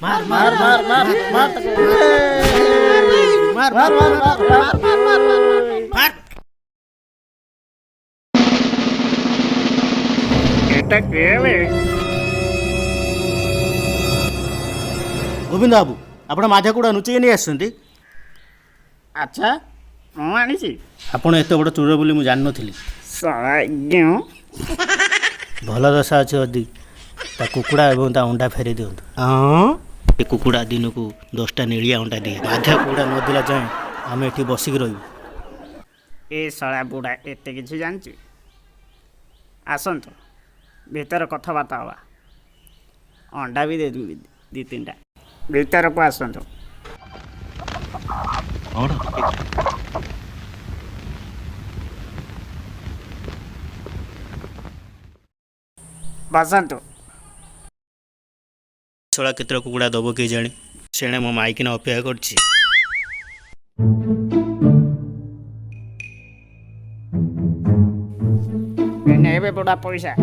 ମାର ମାର ମାର ମାର ମାର ମାର ମାର ମାର ମାର ମାର ମାର। এটা কে ବେ? ଗୋବିନ୍ଦ ବାବୁ, ଆପଣ ମାଝା କୁକୁଡ଼ା ଲୁଚେଇକି ନେଇ ଆସିଛନ୍ତି। ଆଚ୍ଛା, ମୁଁ ଆଣିଛି? ଆପଣ ଏତେ ବଡ଼ ଚୋର ବୋଲି ମୁଁ ଜାଣିନଥିଲି। ଶଳା ଗେଁ। ଭଲ ଦଶା ଅଛି ଯଦି ତା କୁକୁଡ଼ା ଏବଂ ତା ଅଣ୍ଡା ଫେରେଇ ଦିଅନ୍ତୁ। ଏ କୁକୁଡ଼ା ଦିନକୁ 10ଟା ନେଳିଆ ଅଣ୍ଡା ଦିଏ। ମାଧିଆ କୁକୁଡ଼ା ନ ଦେଲା ଯାଏଁ ଆମେ ଏଠି ବସିକି ରହିବୁ। ଏ ଶଳା ବୁଢ଼ା ଏତେ କିଛି ଜାଣିଛି। ଆସନ୍ତୁ, ଭିତରେ କଥାବାର୍ତ୍ତା ହେବା। ଅଣ୍ଡା ବି ଦେଇଦେବି ଦି ତିନିଟା। ଭିତରକୁ ଆସନ୍ତୁ। ବସନ୍ତୁ। ଶଳା କେତେଟା କୁକୁଡ଼ା ଦବ କିଏ ଜାଣି। ସେଣେ ମୋ ମାଇକିନା ଅପେକ୍ଷା କରିଛି। ଏ ନେବେ ବୁଢ଼ା ପଇସା।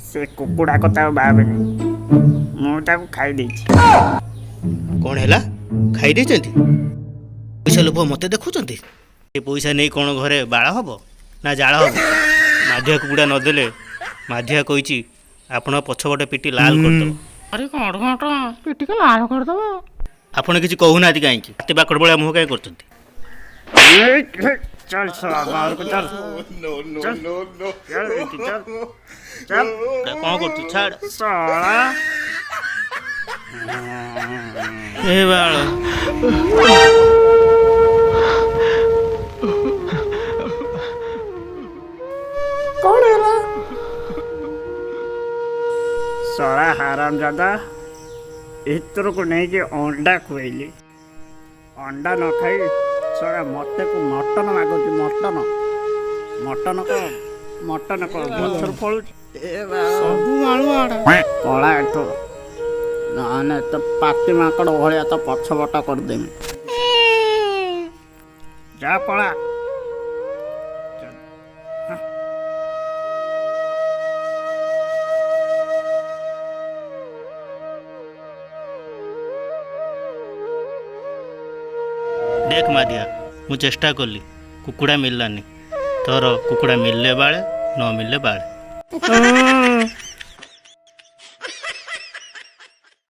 ସେ କୁକୁଡ଼ା କଥା ଆଉ ଭାବେନି, ମୁଁ ତାକୁ ଖାଇ ଦେଇଛି। କ'ଣ ହେଲା, ଖାଇ ଦେଇଛନ୍ତି? ପଇସା ଲୋଭ ମୋତେ ଦେଖୁଛନ୍ତି? ଏ ପଇସା ନେଇ କ'ଣ ଘରେ ବାଳ ହବ ନା ଜାଳ ହବ? ମାଧିଆ କୁକୁଡ଼ା ନଦେଲେ ମାଧିଆ କହିଛି ଆପଣ ପଛପଟେ ପିଟି ଲାଲ କରିଦେବ। ଆରେ କଣ ଘଣ୍ଟ ପିଟିକି ଲାଲ କରିଦବ। ଆପଣ କିଛି କହୁନାହାନ୍ତି କାହିଁକି? ହାତୀ ବାକଡ଼ ଭଳିଆ ମୁହଁ କାହିଁ କରୁଛନ୍ତି? ଏଇ, ଚାଲ ଶଳା, ବାହାରକୁ ଚାଲ। ଚାଲ ଚାଲ ଏଠି ଚାଲ ଚାଲ। କ'ଣ କରୁଛୁ? ଛାଡ଼। ଶଳା। ଏ ବାଳ। କ'ଣ ହେଲା? ଶଳା ହାରାମଜାଦା, ଭିତରକୁ ନେଇକି ଅଣ୍ଡା ଖୁଆଇଲି, ଅଣ୍ଡା ନ ଖାଇ ଶଳା ମତେକୁ ମଟନ ମାଗୁଛି। ମଟନ, ମଟନ କ'ଣ? ମଟନ କ'ଣ ଗଛରୁ ଫଳୁଛି? ସବୁ ମାଳୁଆଡା। ପଳା ଏଠୁ, ନହେଲେ ତ ପାତି ମାଙ୍କଡ଼ ଭଳିଆ ତ ପଛବଟା କରିଦେମି। ଯା, ପଳା। ଦେଖ ମାଧିଆ, ମୁଁ ଚେଷ୍ଟା କଲି, କୁକୁଡ଼ା ମିଳିଲାନି। ତୋର କୁକୁଡ଼ା ମିଳିଲେ ବାଳେ, ନ ମିଳିଲେ ବାଳେ।